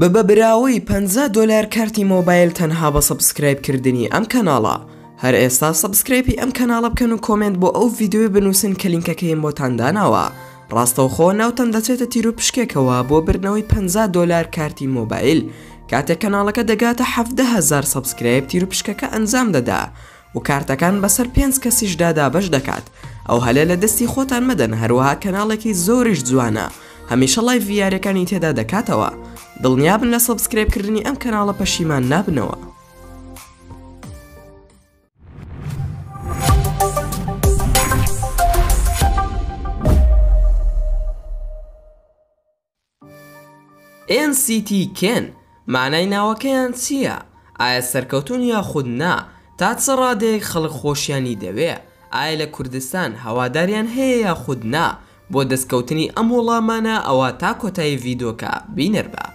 ببە براوەی 50 دۆلار کارتی مۆبایل تەنها بە subscribe کردنی ئەم کەناڵە. هەر ئێستا subscribe ی ئەم کەناڵە بکەن و comment بۆ ئەو ڤیدیۆیە بنووسن کە لینکەکەیم بۆتان داناوە. ڕاستەوخۆ ناوتان دەچێتە تیروپشکێکەوە بۆ بردنەوەی 50 دۆلار کارتی مۆبایل. کاتێک کەناڵەکە دەگاتە 17,000 subscribe تیروپشکەکە ئەنجام دەدا و کارتەکان بەسەر پێنج کەسیشدا دابەش دەکات. ئەو هەلە لە دەستی خۆتان مەدەن هەروەها کەناڵێکی زۆریش جوانە هەمیشە live ی یاریەکانی تێدا دەکاتەوە. دڵنیابن لە subscribe کردنی ئەم کەناڵە پەشیمان نابنەوە. NCT کێن؟ مانای ناوەکەیان چییە؟ ئایا سەرکەوتوون یاخود نا؟ تا چ ڕادەیەک خەڵک خۆشیانی دەوێ؟ ئایا لە کوردستان هەواداریان هەیە یاخود نا؟ بۆ دەستکەوتنی ئەم وەڵامانە ئەوا تا کۆتایی ڤیدۆکە بینەر بە.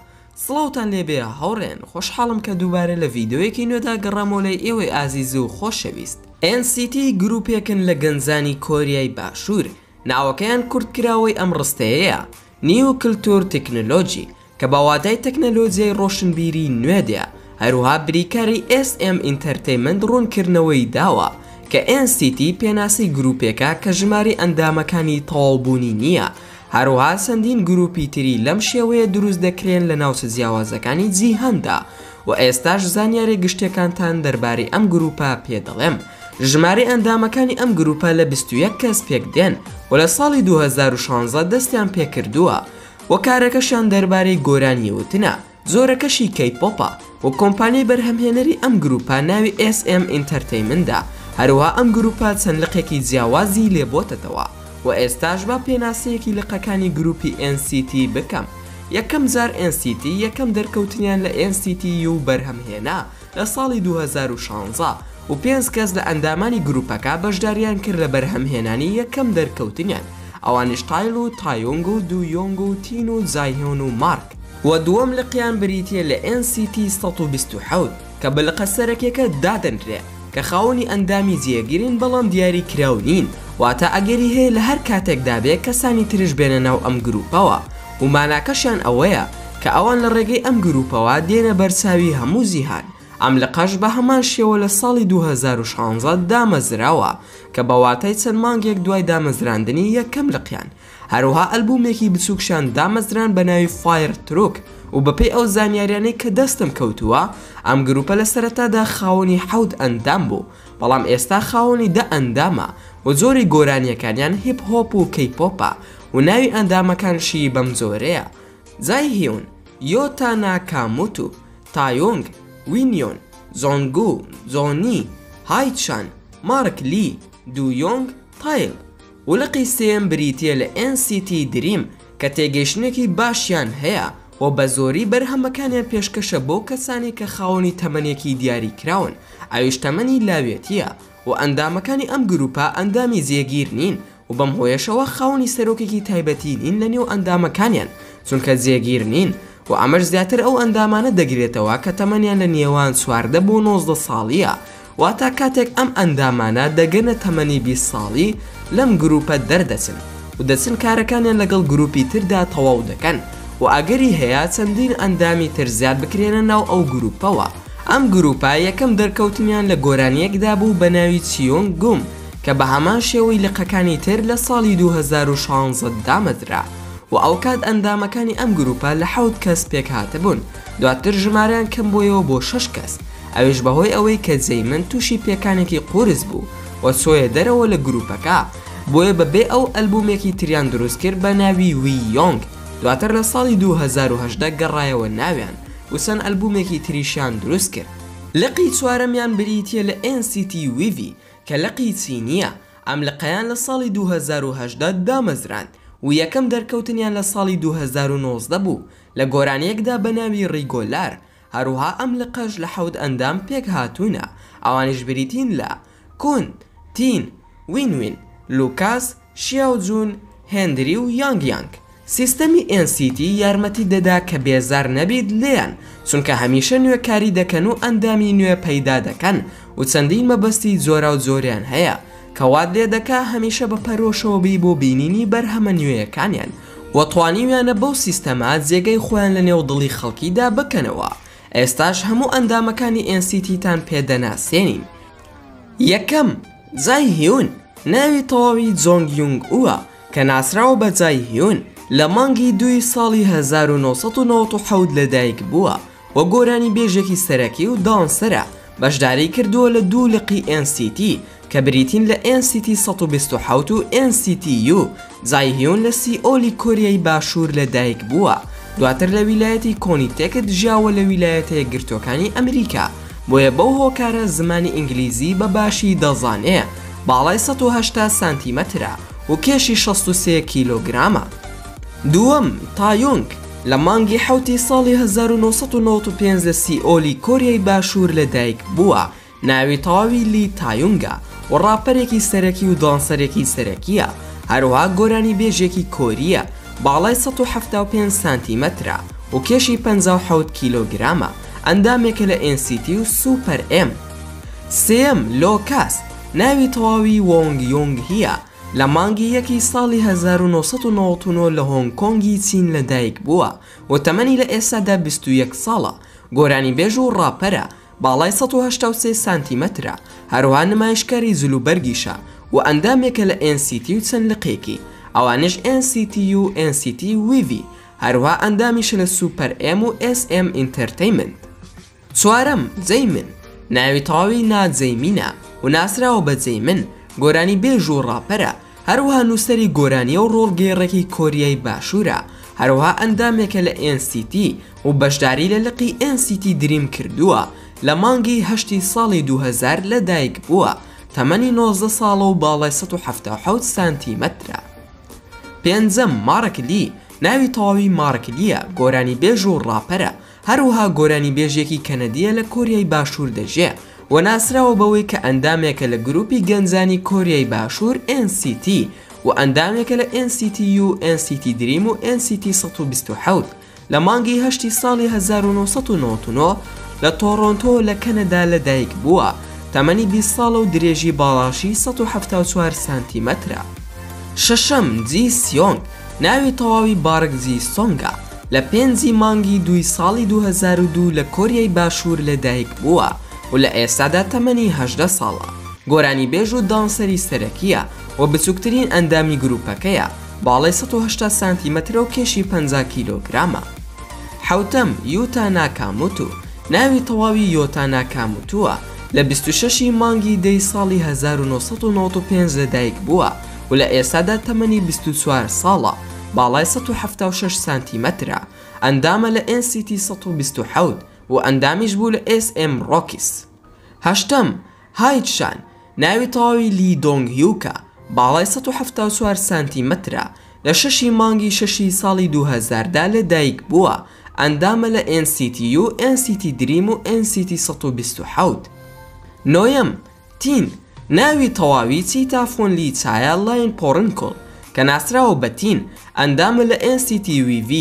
سڵاوتان لێبێ هاوڕێن، خۆشحاڵم کە دووبارە لە ڤیدۆیەکی نوێدا گەڕامەوە لای ئێوەی ئازیز و خۆشەویست. NCT گروپێکن لە گەنجانی کۆریای باشوور، ناوەکەیان کورتکراوەی ئەم ڕستەیەیە، New Culture Technology، کە بە واتای تەکنەلۆجیای ڕۆشنبیری نوێ دێ، هەروها بریکاری SM Entertainment ڕوونکردنەوەی داوە کە NCT پێناسەی گروپێکە کە ژمارەی ئەندامەکانی تەواو بوونی نییە، هەروها چەندین گروپی تری لەم شێوەیە دروست دەکرێن لە ناوچە جیاوازەکانی جیهاندا و ئێستاش زانیاریە گشتیەکانتان دەربارەی ئەم گروپە پێ دەڵێم. ژمارەی ئەندامەکانی ئەم گروپە لە 21 کەس پێک دێن و لە ساڵی 2016 دەستیان پێکردووە و کارەکەشیان دەربارەی گۆرانی وتنە، جۆرەکەشی K-pop ە و کۆمپانیای بەرهەمهێنەری ئەم گروپە ناوی SM Entertainment ە، هەروەها ئەم گروپە چەند لقێکی جیاوازی لێ بۆتەتەوە و ئێستاش با پێناسەیەکی لقەکانی گروپی NCT بکەم. یەکەم جار NCT یەکەم دەرکەوتنیان لە NCT U بەرهەمهێنا لە ساڵی 2016 و پێنج کەس لە ئەندامانی گروپەکە بەشداریان کرد لە بەرهەمهێنانی یەکەم دەرکەوتنیان، ئەوانیش تایل و تایۆنگ و دویۆنگ و تین و جایهیۆن و مارک. و دووەم لقیان بریتیە لە NCT 127 کە بە لقە سەرەکیەکە دادەنرێ کە خاوەنی ئەندامی جێگیرن بەڵام دیاری کراو نین، واتە ئەگەری هەیە لە هەر کاتێکدا بێ کەسانی ترش بێنە ناو ئەم گروپەوە و ماناکەشیان ئەوەیە کە ئەوان لە ڕێگەی ئەم گروپەوە دێنە بەرچاوی هەموو جیهان. ئەم لقەش بە هەمان شێوە لە ساڵی 2016 دامەزراوە کە بە واتای چەند مانگێک دوای دامەزراندنی یەکەم لقیان. هەروەها ئەلبومێکی بچووکشیان دامەزران بە ناوی Fire Truck و بەپێی ئەو زانیاریانەی کە دەستم کەوتووە ئەم گروپە لە سەرەتادا خاوەنی حەوت ئەندام بوو بەڵام ئێستا خاوەنی 10 ئەندامە و جۆری گۆرانیەکانیان hip hop و K-pop ە و ناوی ئەندامەکانشی بەم جۆرەیە: جایهیون، یۆتا ناکاموتو، تایۆنگ، وینیۆن، جۆنگو، جۆنی، هایچان، مارک لی، دویۆنگ، تایل. و لقی سێیەم بریتییە لە NCT Dream کە تێگەیشتنێکی باشیان هەیە و بە زۆری بەرهەمەکانیان پێشکەشە بۆ کەسانێک کە خاوەنی تەمەنێکی دیاریکراون ئەویش تەمەنی لاوێتییە و ئەندامەکانی ئەم گروپە ئەندامی جێگیر نین و بەم هۆیەشەوە خاوەنی سەرۆکێکی تایبەتی نین لە نێو ئەندامەکانیان چونکە جێگیر نین و ئەمەش زیاتر ئەو ئەندامانە دەگرێتەوە کە تەمەنیان لە نێوان 14 بۆ 19 ساڵییە، واتا کاتێک ئەم ئەندامانە دەگەنە تەمەنی 20 ساڵی لەم گروپە دەردەچن و دەچن کارەکانیان لەگەڵ گروپی تردا تەواو دەکەن و ئەگەری هەیە چەندین ئەندامی تر زیاد بکرێنە ناو ئەو گروپەوە. ئەم گروپە یەکەم دەرکەوتنیان لە گۆرانییەکدا بوو بە ناوی چیۆنگ گوم کە بە هەمان شێوەی لقەکانی تر لە ساڵی 2016 دامەزرا و ئەوکات ئەندامەکانی ئەم گروپە لە حەوت کەس پێکهاتبوون، دواتر ژمارەیان کەمبوویەوە بۆ شەش کەس، ئەویش بەهۆی ئەوەی کە جەیمن تووشی پێکانێکی قورس بوو و چۆیە دەرەوە لە گروپەکە، بۆیە بەبێ ئەو ئەلبومێکی تریان دروست کرد بە ناوی وی یۆنگ، دواتر لە ساڵی 2018 گەڕایەوە ناویان و چەند ئەلبومێکی تریشیان دروست کرد. لقی چوارەمیان بریتییە لە NCT WayV کە لقی چینییە، ئەم لقەیان لە ساڵی 2018 دامەزراند و یەکەم دەرکەوتنیان لە ساڵی 2019 بوو لە گۆرانییەکدا بە ناوی Regular، هەروها ئەم لقەش لە حەوت ئەندام پێک هاتوونە ئەوانیش بریتین لە، کون، تین، وینوین، لوکاس، شیاوجون، هێندری و یانگ یانگ. سیستەمی NCT یارمەتیت دەدا کە بێزار نەبیت لێیان چونکە هەمیشە نوێکاری دەکەن و ئەندامی نوێ پەیدا دەکەن و چەندین مەبەستی جۆراو جۆریان هەیە کە وات لێ دەکا هەمیشە بە پەرۆشەوە بی بۆ بینینی بەرهەمە نوێیەکانیان. و توانیویانە بەو سیستەمە جێگەی خۆیان لە نێو دڵی خەڵکیدا بکەنەوە، ئێستاش هەموو ئەندامەکانی NCT تان پێ دەناسێنین. یەکەم، جای هیون، ناوی تەواوی جۆنگ یونگ ئووە کە ناسراوە بە جای هیون، لە مانگی دووی ساڵی 1997 لەدایک بووە و گۆرانیبێژێکی سەرەکی و دانسەرە، بەشداری کردووە لە دوو لقی NCT کە بریتین لە NCT 127 و NCT U. جایهیون لە سیئۆلی کۆریای باشوور لە دایک بووە، دواتر لە ویلایەتی کۆنیتێکت ژیاوە لە ویلایەتە یەکگرتووەکانی ئەمریکا، بۆیە بەو هۆکارە زمانی ئینگلیزی بە باشی دەزانێ، باڵای 180 سانتیمەترە و کێشی 63 کیلۆگرامە. دووەم، تایۆنگ، لە مانگی حەوتی ساڵی 1995 لە سیئۆلی کۆریای باشوور لە دایک بووە، ناوی تەواوی لی تایونگە و ڕاپەرێکی سەرەکی و دانسەرێکی سەرەکییە، هەروەها گۆرانیبێژێکی کۆرییە، باڵای 175 سانتیمەترە و کێشی 57 کیلۆگرامە، ئەندامێکە لە NCT و سوپەر ئێم. سێیەم، لۆکاس، ناوی تەواوی وۆنگ یونگ هیە، لە مانگی یەکی ساڵی 1999 لە هۆنگ کۆنگی چین لەدایک بووە و تەمەنی لە ئێستادا 21 ساڵە، گۆرانیبێژ و ڕاپەرە، باڵای 183 سانتیمەترە، هەروەها نمایشکاری جلوبەرگیشە و ئەندامێکە لە NCT و چەند لقێکی، ئەوانیش NCT U و NCT WayV، هەروەها ئەندامیشە لە سوپەر ئێم و SM Entertainment. چوارەم، جەیمن، ناوی تەواوی نا جەیمینە و ناسراوە بە جەیمن، گۆرانیبێژ و ڕاپەرە، هەروەها نووسەری گۆرانییە و ڕۆڵگێڕێکی کۆریای باشوورە، هەروەها ئەندامێکە لە NCT و بەشداری لە لقی NCT Dream کردووە، لە مانگی هەشتی ساڵی 2000 لەدایک بووە، تەمەنی 19 ساڵە و باڵای 177 سانتیمەترە. پێنجەم، مارک لی، ناوی تەواوی مارک لییە، گۆرانیبێژ و ڕاپەرە، هەروەها گۆرانیبێژێکی کەنەدییە لە کۆریای باشوور دەژێ و ناسراوە بەوەی کە ئەندامێکە لە گروپی گەنجانی کۆریای باشوور NCT و ئەندامێکە لە NCT U، NCT Dream و NCT 127. لە مانگی هەشتی ساڵی 1999 لە تۆرۆنتۆ لە کەنەدا لەدایک بووە، تەمەنی 20 ساڵە و درێژی باڵاشی 174 سانتیمەترە. شەشەم، جی سیۆنگ، ناوی تەواوی بارک جی سۆنگە، لە پێنجی مانگی دووی ساڵی 2002 لە کۆریای باشوور لەدایک بووە و لە ئێستادا تەمەنی 18 ساڵە، گۆرانیبێژ و دانسەری سەرەکییە و بچووکترین ئەندامی گروپەکەیە، باڵای 180 سانتیمەترە و کێشی 50 کیلۆگرامە. حەوتەم، یوتا ناکاموتو، ناوی تەواوی یۆتا ناکاموتووە، لە 26 ی مانگی دەی ساڵی 1995 لەدایک بووە و لە ئێستادا تەمەنی 24 ساڵە، باڵای 176 سانتیمەترە، ئەندامە لە NCT 127 و ئەندامیش بوو لە SM Rocks. هەشتەم، هایچان، ناوی تەواوی لی دۆنگ هیوکە، باڵای 174 سانتیمەترە، لە شەشی مانگی شەشی ساڵی 2000 دا لەدایک بووە، ئەندامە لە NCT U، NCT Dream و NCT 127. نۆیەم، تین، ناوی تەواوی چیتا فۆن لی چایا لاین پۆرنکۆل، کە ناسراوە بە تین، ئەندامە لە NCT WayV،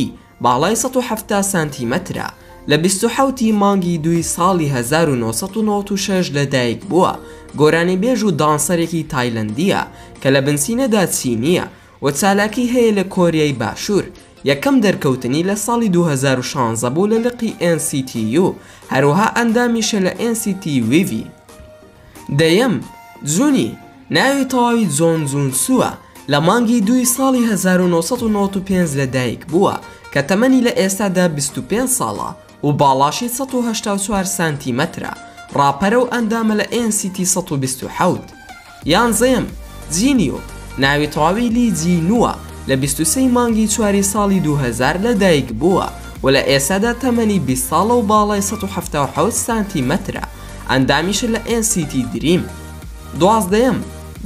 باڵای 170 سانتیمەترە، لە 27 ی مانگی دووی ساڵی 1996 لەدایک بووە، گۆرانیبێژ و دانسەرێکی تایلەندییە کە لە بنچینەدا چینییە و چالاکی هەیە لە کۆریای باشوور، یەکەم دەرکەوتنی لە ساڵی 2016 بوو لە لقی NCT U، هەروەها ئەندامیشە لە NCT WayV. دەیەم، جونی، ناوی تەواوی جۆن جون سووە، لە مانگی دووی ساڵی 1995 لەدایک بووە، کە تەمەنی لە ئێستادا 25 ساڵە و باڵاشی 184 سانتیمەترە، ڕاپەرە و ئەندامە لە NCT 127. یانزەیەم، جینیۆ، ناوی تەواوی لی جی نووە، لە 23 مانگی چواری ساڵی 2000 لەدایک بووە و لە ئێستادا تەمەنی 20 ساڵە و باڵای 177 سانتیمەترە، ئەندامیشە لە NCT Dream. دوازدەیەم،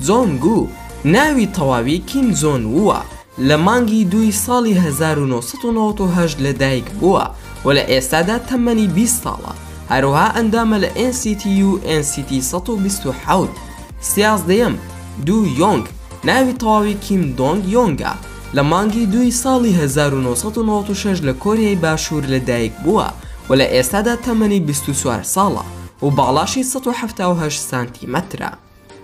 جۆن گو، ناوی تەواوی کیم جۆن ووە، لە مانگی دووی ساڵی 1998 لەدایک بووە و لە ئێستادا تەمەنی 20 ساڵە، هەروەها ئەندامە لە NCT U NCT 127. سیازدەیەم، دو یۆنگ، ناوی تەواوی کیم دۆنگ یۆنگە، لە مانگی دووی ساڵی 1996 لە کۆریای باشوور لەدایک بووە و لە ئێستادا تەمەنی 24 ساڵە و باڵاشی 178 سانتیمەترە.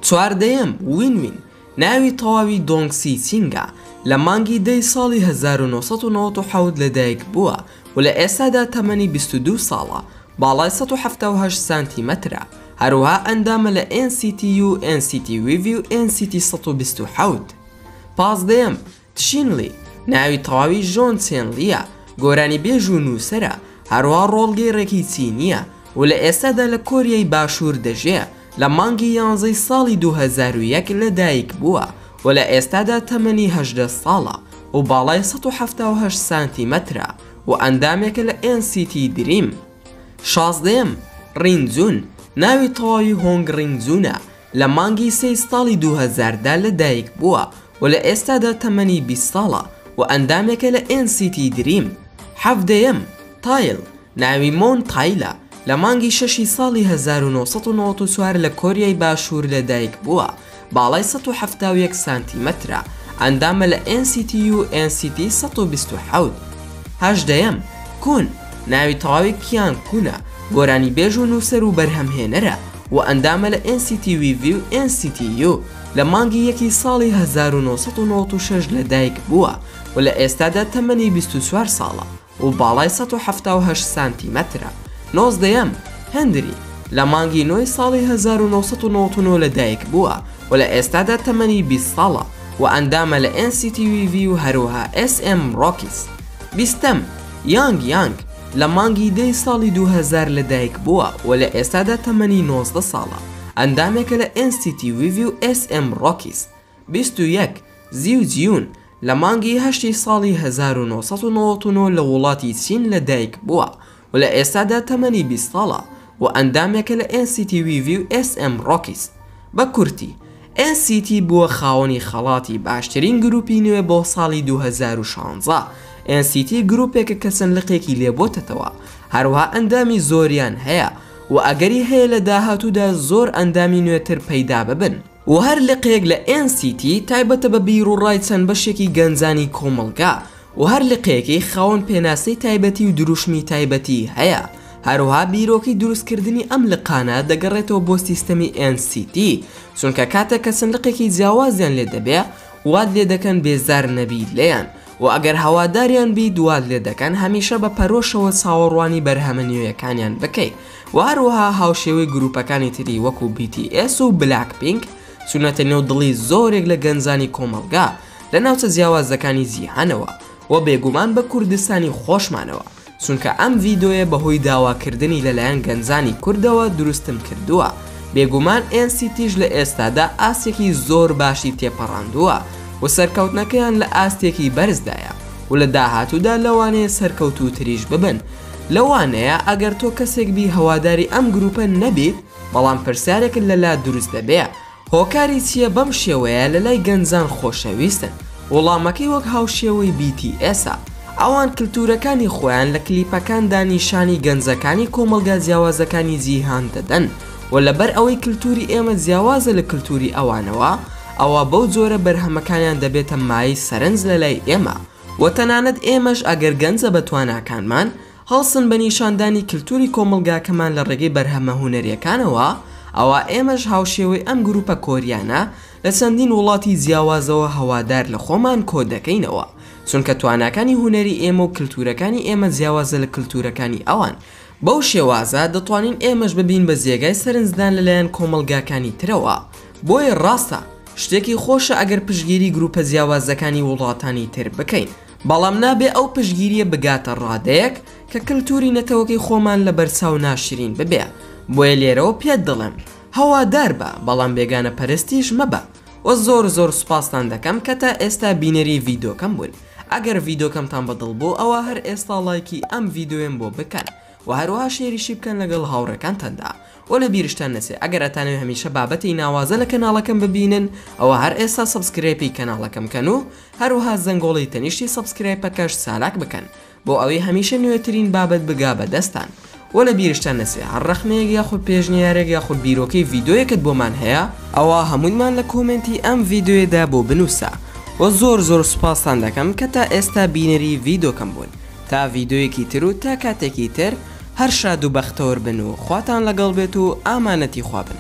چواردەیەم، وین وین، ناوی تەواوی دۆنگ سی چینگە، لە مانگی دەی ساڵی 1997 لەدایک بووە و لە ئێستادا تەمەنی 22 ساڵە، باڵای 178 سانتیمەترە، هەروەها ئەندامە لە ئێن سی تی و ئێن سی تی ویڤی و ئێن سی تی 127. پازدەیەم، تشینلی، ناوی تەواوی ژۆن چێنلییە، گۆرانیبێژ و نووسەرە، هەروەها ڕۆڵگێڕێکی چینییە و لە ئێستادا لە کۆریای باشوور دەژێ، لە مانگی یانزەی ساڵی 2001 لەدایک بووە و لە ئێستادا تەمەنی 18 ساڵە و باڵای 178 سانتیمەترە و ئەندامێکە لە ئێن سی تی دریم. شازدەیەم، ڕینجون، ناوی تەواوی هۆنگ ڕینجونە، لە مانگی سێی ساڵی 2000 دا لە دایک بووە و لە ئێستادا تەمەنی 20 ساڵە و ئەندامێکە لە ئێن سی تی دریم. حەڤدەیەم، تایل، ناوی مۆن تایلە، لە مانگی شەشی ساڵی 1994 لە کۆریای باشوور لە دایک بووە، باڵای 171 سانتیمەترە، ئەندامە لە ئێن سی تی و ئێن سی تی 127. هەژدەیەم، کون، ناوی تەواوی کیان کونە، گۆرانیبێژ و نووسەر و بەرهەمهێنەرە و ئەندامە لە ئێن سی تی ویڤی و ئێن سی تی یو، لە مانگی یەکی ساڵی 1996 لە دایک بووە و لە ئێستادا تەمەنی 24 ساڵە و باڵای 178 سانتیمەترە. نۆزدەیەم، هێندری، لە مانگی نۆی ساڵی 1999 لە دایک بووە و لە ئێستادا تەمەنی 20 ساڵە و ئەندامە لە ئێن سی تی ویڤی و هەروەها ئێس ئێم ڕۆکیس. بیستەم، یانگ یانگ، لە مانگی دەی ساڵی 2000 لە دایک بووە و لە ئێستادا تەمەنی 19 ساڵە، ئەندامێکە لە ئێن سی تی ویڤی و ئێس ئێم ڕۆکیس. 21، زیو جیون، لە مانگی هەشتی ساڵی 1999 لە وڵاتی چین لە دایک بووە و لە ئێستادا تەمەنی 20 ساڵە و ئەندامێکە لە ئێن سی تی ویڤی و ئێس ئێم ڕۆکیس. بە کورتی، ئێن سی تی بووە خاوەنی خەڵاتی باشترین گروپی نوێ بۆ ساڵی 2016. ئێن سی تی گروپێکە کە چەند لقێکی لێبۆتەتەوە، هەروەها ئەندامی زۆریان هەیە و ئەگەری هەیە لە داهاتوودا زۆر ئەندامی نوێتر پەیدا ببن. و هەر لقێک لە ئێن سی تی تایبەتە بە بیروڕای چەند بەشێکی گەنجانی کۆمەڵگا و هەر لقێکی خاوەن پێناسەی تایبەتی و دروشمی تایبەتی هەیە. هەروەها بیرۆکەی دروستکردنی ئەم لقانە دەگەڕێتەوە بۆ سیستەمی ئێن سی تی، چونکە کاتێک کە چەند لقێکی جیاوازیان لێ دەبێ وات لێ دەکەن بێزار نەبی لێیان و ئەگەر هەواداریان بیت وات لێ دەکەن هەمیشە بە پەرۆشەوە چاوەڕوانی بەرهەمە نوێیەکانیان بکەیت. و هەروەها هاوشێوەی گروپەکانی تری وەکو بی تی ئێس و بلاک پینک چوونەتە نێو دڵی زۆرێک لە گەنجانی کۆمەڵگا لە ناوچە جیاوازەکانی جیهانەوە و بێگومان بە کوردستانی خۆشمانەوە، چونکە ئەم ڤیدۆیە بەهۆی داواکردنی لەلایەن گەنجانی کوردەوە دروستم کردووە. بێگومان ئێن سی تیش لە ئێستادا ئاستێکی زۆر باشی تێپەڕاندووە و سەرکەوتنەکەیان لە ئاستێکی بەرزدایە و لە داهاتوودا لەوانەیە سەرکەوتووتریش ببن. لەوانەیە ئەگەر تۆ کەسێک بی هەواداری ئەم گروپە نەبیت، بەڵام پرسیارێکت لەلا دروست دەبێ، هۆکاری چییە بەم شێوەیە لەلای گەنجان خۆشەویستن؟ وەڵامەکەی وەک هاوشێوەی بی تی ئێسە، ئەوان کلتورەکانی خۆیان لە کلیپەکاندا نیشانی گەنجەکانی کۆمەڵگا جیاوازەکانی جیهان دەدەن و لەبەر ئەوەی کلتوری ئێمە جیاوازە لە کلتوری ئەوانەوە، ئەوا بەو جۆرە بەرهەمەکانیان دەبێتە مایەی سەرنج لەلای ئێمە و تەنانەت ئێمەش ئەگەر گەنجە بە تواناکانمان هەڵسن بە نیشاندانی کلتوری کۆمەڵگاکەمان لە ڕێگەی بەرهەمە هونەریەکانەوە، ئەوا ئێمەش هاوشێوەی ئەم گروپە کۆریانە لە چەندین وڵاتی جیاوازەوە هەوادار لە خۆمان کۆ دەکەینەوە، چونکە تواناکانی هونەری ئێمە و کلتورەکانی ئێمە جیاوازە لە کلتورەکانی ئەوان، بەو شێوازە دەتوانین ئێمەش ببین بە جێگای سەرنجدان لەلایەن کۆمەڵگاکانی ترەوە. بۆیە ڕاستە شتێکی خۆشە ئەگەر پشتگیری گروپە جیاوازەکانی وڵاتانی تر بکەین، بەڵام نابێ ئەو پشتگیریە بگاتە ڕادەیەک کە کلتوری نەتەوەکەی خۆمان لەبەرچاو ناشرین ببێ. بۆیە لێرەوە پێت دەڵێم هەوادار بە، بەڵام بێگانە پەرستیش مەبە. وە زۆر زۆر سوپاستان دەکەم کە تا ئێستا بینەری ڤیدۆکەم بوون. ئەگەر ڤیدۆکەمتان بەدڵ بوو ئەوا هەر ئێستا ڵایکی ئەم ڤیدۆیەم بۆ بکەن وە هەروەها شێریشی بکەن لەگەڵ هاوڕێکانتاندا. وە لە بیرشتان نەچێ ئەگەر ئەتانەوێ هەمیشە بابەتی ناوازە لە کەناڵەکەم ببینن ئەوە هەر ئێستا subscribe ی کەناڵەکەم بکەن و هەروەها زەنگۆڵەی تەنیشتی subscribe ەکەش چالاک بکەن بۆ ئەوەی هەمیشە نوێترین بابەت بگا بە دەستان. وە لە بیرشتان نەچێ هەر ڕەخنەیەک یاخود پێشنیارێک یاخود بیرۆکەی ڤیدۆیەکت بۆمان هەیە ئەوا هەموویمان لە comment ی ئەم ڤیدۆیەدا بۆ بنووسە. وە زۆر زۆر سوپاستان دەکەم کە تا ئێستا بینەری ڤیدۆکەم بوون. تا ڤیدۆیەکی تر و تا کاتێکی تر هەر شاد و بەختەوەر بن و خواتان لەگەڵ بێت و ئامانەتی خوا بن.